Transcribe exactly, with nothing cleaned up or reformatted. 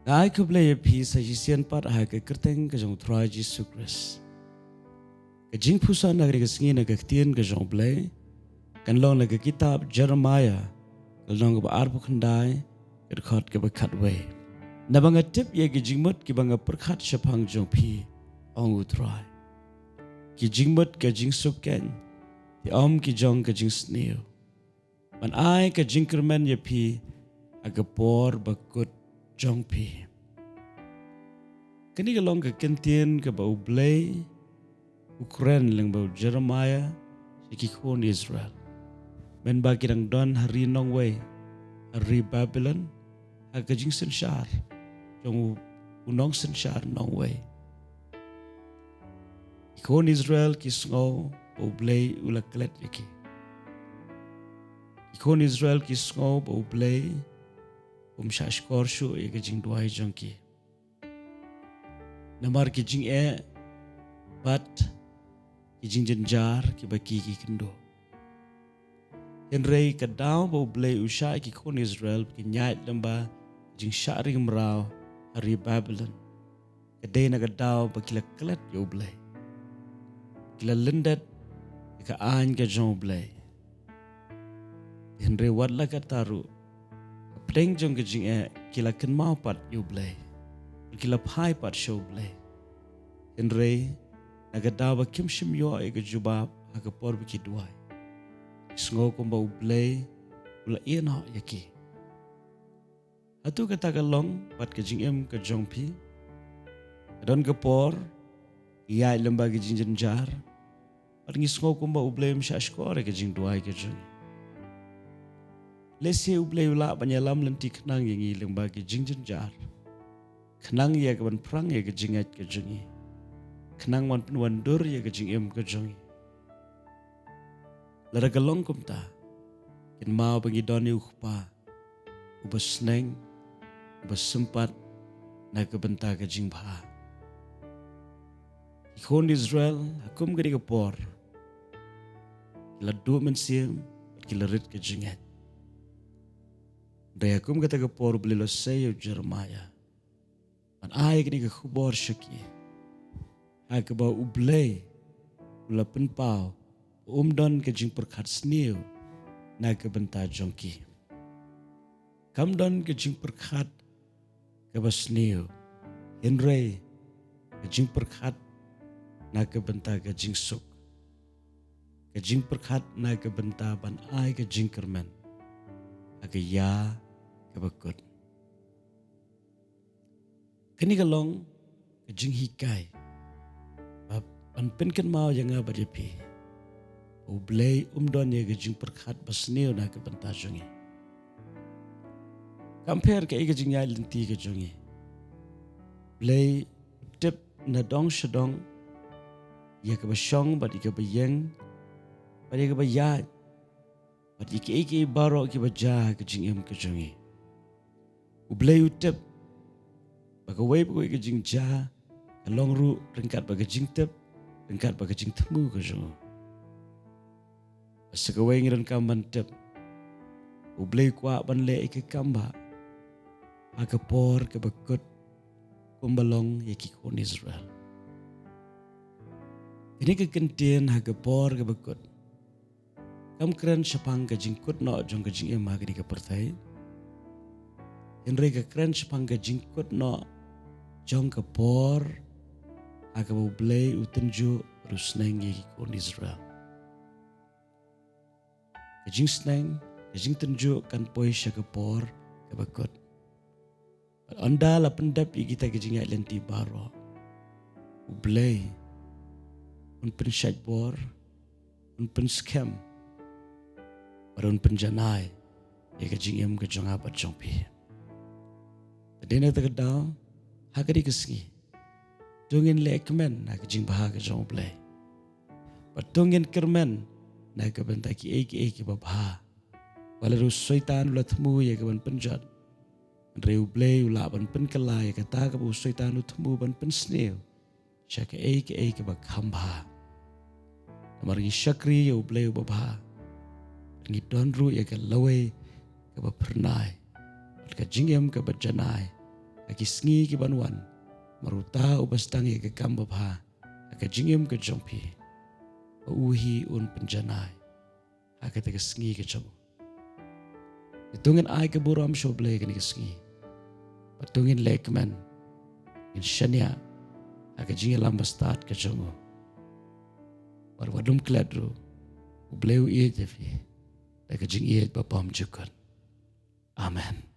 Nga ai khublei ïa phi sa shisien pat ha ka kyrteng ka jong u Trai Jisu Khrist. Ka jingpuson ha kane ka sngi na ka ktien ka jong u Blei kan long na ka kitab Jeremiah, ka lynnong kaba arphew khyndai, ka dkhot kaba khatwei. Naba nga tip ïa ki jingmut kiba nga pyrkhat shaphang jong phi, ong u Trai, ki jingmut ka jingsuk keiñ, te ym ki jong ka jingsniew, ban ai ka jingkyrmen ïa phi ha ka por bakut jong phi. Kane ka long ka kyntien kaba u Blei u kren lyngba u Jeremiah sha ki khun Israel, mynba ki dang don ha ri nongwei, ha ri Babylon, ha ka jingsynshar jong u, u nongsynshar nongwei. Ki khun Israel ki sngew ba u Blei u la klet ïa ki. Ki khun Israel ki sngew ba u Blei um shah shkor shuh ïa ka jingduwai jong ki, namar ki jingeh bad ki jingjynjar kiba ki ki kynduh. Hynrei ka daw ba u Blei u shah ïa ki khun Israel ba kin ïaid lyngba ka jingshah ring mraw ha ri Babylon, ka dei na ka daw ba ki la klet ïa u Blei, ki la lyndet ïa ka aiñ ka jong u Blei. Hynrei wat la katta ruh, hapdeng jong ka jingeh ki la kynmaw pat ïa u Blei, ki la phai pat sha u Blei. Hynrei na ka daw ba kim shym ïoh ïa ka jubab ha ka por ba ki duwai, ki sngew kumba u Blei u la ïehnoh ïa ki. Hato kata ka long bad ka jingim ka jong phi? Ka don ka por ngi ïaid lyngba ki jingjynjar bad ngi sngew kumba u Blei um shah shkor ïa ka jingduwai ka jong ngi. Lehse u Blei u lah ban ïalam lynti khnang ïa ngi lyngba ki jingjynjar, khnang ïa ka ban phrang ïa ka jingngeit ka jong ngi, khnang ban pynwandur ïa ka jingim ka jong ngi. Lada ka long kumta, kynmaw ba ngi don ïa u Kpa uba sneng, uba sympat na ka bynta ka jingbha. Ki khun Israel ha kum kane ka por ki la duh mynsiem bad ki la rit ka jingngeit. Hynrei ha kum kata ka por u Blei u la sei ïa u Jeremiah ban ai kane ka khubor sha ki, ha kaba u Blei u la pynpaw ba um don ka jingpyrkhat sniew na ka bynta jong ki. Kam don ka jingpyrkhat kaba sniew, hynrei ka jingpyrkhat na ka bynta ka jingsuk, ka jingpyrkhat na ka bynta ban ai ka jingkyrmen ha ka ïa kaba kut. Kane ka long ka jinghikai ba ban pynkynmaw ïa nga bad ïa phi, u Blei um don ïa ka jingpyrkhat ba sniew na ka bynta jong ngi. Kam pher kaei ka jingïaid lynti ka jong ngi, Blei u tip na dong sha dong ïa kaba shong bad ïa kaba ïeng bad ïa kaba ïaid bad ïa kiei kiei baroh kiba jia ha ka jingim ka jong ngi. U Blei u tip ba kawei pa kawei ka jingjia ka long ruh ryngkat bad ka jingtip, ryngkat bad ka jingthmu ka jong u. Ba sa kawei ngi donkam ban tip, u Blei u kwah ban leh ïa ka kam ba ha ka por kaba kut, kumba long ïa ki khun Israel. Kane ka kyntien ha ka por kaba kut kam kren shaphang ka jingkut noh jong ka jingim ha kane ka pyrthei, hynrei ka kren shaphang ka jingkut noh jong ka por ha kaba u Blei u tynjuh bad u sneng ïa ki khun Israel. Ka jingsneng, ka jingtynjuh kan poi sha ka por kaba kut. Bad ynda la pyndep ïa kita ki jingïaid lynti baroh, u Blei un pynshait bor, un pynskhem bad un pynjanai ïa ka jingim ka jong nga bad jong phi. Te dei na kata ka daw, ha kane ka sngi, to ngin leh kmen na ka jingbha ka jong u Blei, bad to ngin kyrmen na ka bynta kiei kiei kiba bha. Wat la u Soitan u la thmu ïa ka ban pynjot, hynrei u Blei u lah ban pynkylla ïa kata kaba u Soitan u thmu ban pynsniew sha kaei kaei kaba kham bha. Namar ngi shakri ïa u Blei uba bha, ngi don ruh ïa ka lawei kaba phyrnai bad ka jingim kaba janai ha ki sngi ki ban wan, mar uta uba sdang ïa ka kam babha ha ka jingim ka jong phi, ba u hi un pynjanai ha kata ka sngi ka jong u. Te to ngin ai ka burom sha U Blei kane ka sngi, bad to ngin leh kmen, ngin shaniah ha ka jingïalam bastad ka jong u. Bad wat lum klet ruh, U Blei u ïeit ïa phi da ka jingïeit ba bymjukut. Amen.